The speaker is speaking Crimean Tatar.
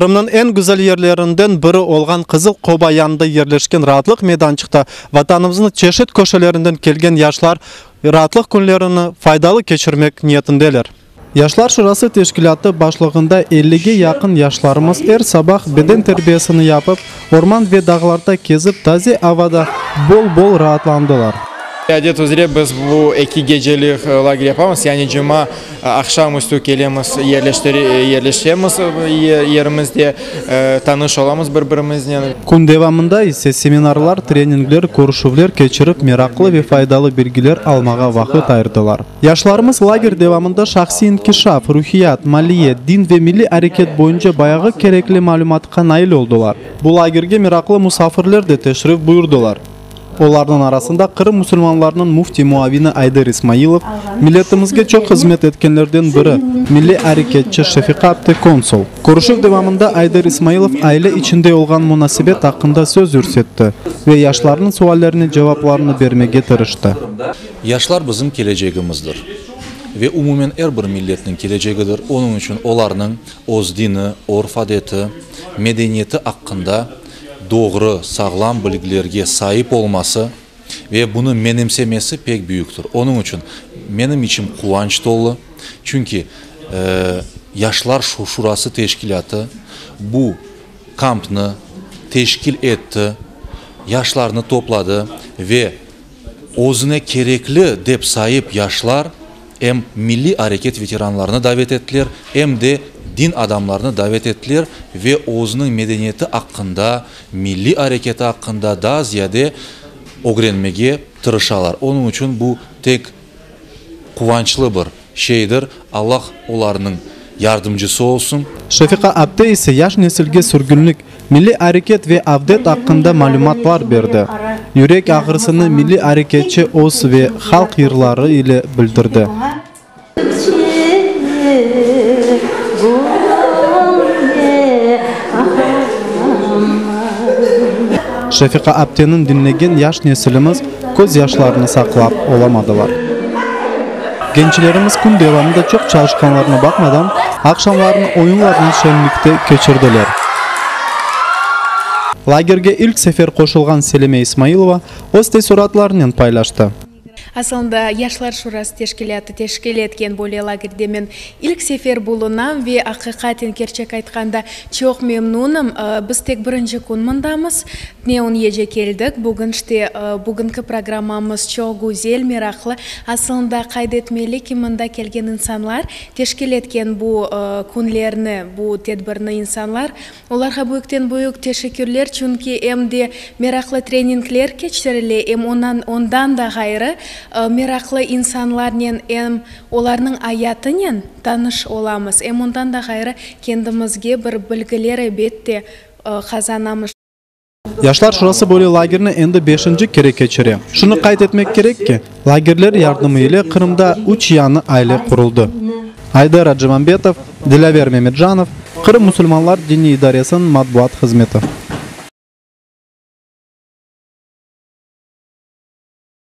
Qırımnıñ eñ güzel yerlerinden biri olğan Qızıl Qoba yanında yerleşken raatlıq meydançıqta Vatanımıznıñ çeşit köşelerinden kelgen yaşlar raatlıq künlerini faydalı keçirmek niyetindeler. Yaşlar şurası teşkilâtı başlığında ellige yaqın yaşlarımız er sabah beden terbiyesini yapıp, orman ve dağlarda kezip taze avada bol-bol raatlandılar. Adet üzre biz bu eki gecelik lager yapamız, yani cuma aqşam üstü kelemiz, yerleşemiz yerimizde, tanış olamız bir-birimiznen. Kün devamında ise seminarlar, treningler, körüşüvler keçirip meraqlı ve faydalı bilgiler almağa vaqıt ayırdılar. Yaşlarımız lager devamında şahsiy inkişaf, ruhiyat, maliye, din ve milliy areket boyunca bayağı kerekli malümatqa nail oldılar. Bu lagerge meraqlı musafirler de teşrif buyurdılar. Olarnıñ arasında Qırım musulmanlarınıñ müfti muavini Ayder İsmailov, milletimizge çoq hızmet etkenlerden biri, milliy areketçi Şefiqa apte Konsul. Körüşüv devamında Ayder İsmailov aile içinde olğan munasebet aqqında söz yürsetti ve yaşlarnıñ suallerine cevaplarnı bermege tırıştı. Yaşlar bizim kelecegimizdir ve umumen er bir milletniñ kelecegidir, onıñ içün olarnıñ öz dini, örf-adeti, medeniyeti aqqında doğru, sağlam bilgilerge saip olması ve bunı menimsemesi pek büyüktir. Onıñ içün menim içim quvanç tolu, çünki Yaşlar şurası teşkilâtı bu kampnı teşkil etti, yaşlarnı topladı ve Özüne kerekli dep sayıp yaşlar em milliy areket veteranlarını davet ettiler, em de din adamlarını davet ettiler ve özüniñ medeniyeti aqqında, milliy areketi aqqında daa ziyade ögrenmege tırışalar. Onıñ içün bu tek quvançlı bir şeydir. Allah olarnıñ yardımcısı olsun. Şefiqa apte ise yaş nesilge sürgünlik, milliy areket ve avdet aqqında malümatlar berdi. Yürek ağrısını milliy areketçi öz ve halq yırları ile bildirdi. Şefiqa apteniñ diñlegen yaş nesilimiz közyaşlarını saqlap olamadılar. Gençlerimiz kün devamında çoq çalışqanlarına baqmadan, aqşamlarını oyunlarnen şeñlikte keçirdiler. Lagerge ilk sefer qoşulğan Selime İsmailova öz teessuratlarınen paylaştı. Asılında, Yaşlar şurası teşkilâtı teşkil etken böyle lagerde men ilk sefer bulunam ve aqiqaten, kerçek aytqanda, çoq memnunım. Biz tek birinci kün mındamız, tünevin gece keldik, bugün işte, bugünki programmamız çoq güzel, meraqlı. Asılında, qayd etmeli ki, mında kelgen insanlar, teşkil etken bu künlerni, bu tedbirni insanlar, Olarğa büyükten-büyük teşekkürler, çünki em de meraqlı treningler keçirile, em ondan ondan da ğayrı, meraqlı insanlarnen, em olarnıñ ayatınen tanış olamız, em ondan da ğayrı kendimizge bir bilgiler, ebet de, qazanamız. Yaşlar şurası böyle lagerni endi beşinci kere keçire. Şunı qayd etmek kerek ki, lagerler yardımı ile Qırımda üç yañı aile quruldı. Ayder Acimambetov, Dilâver Memetcanov, Qırım musulmanlar diniy idaresiniñ matbuat hızmeti.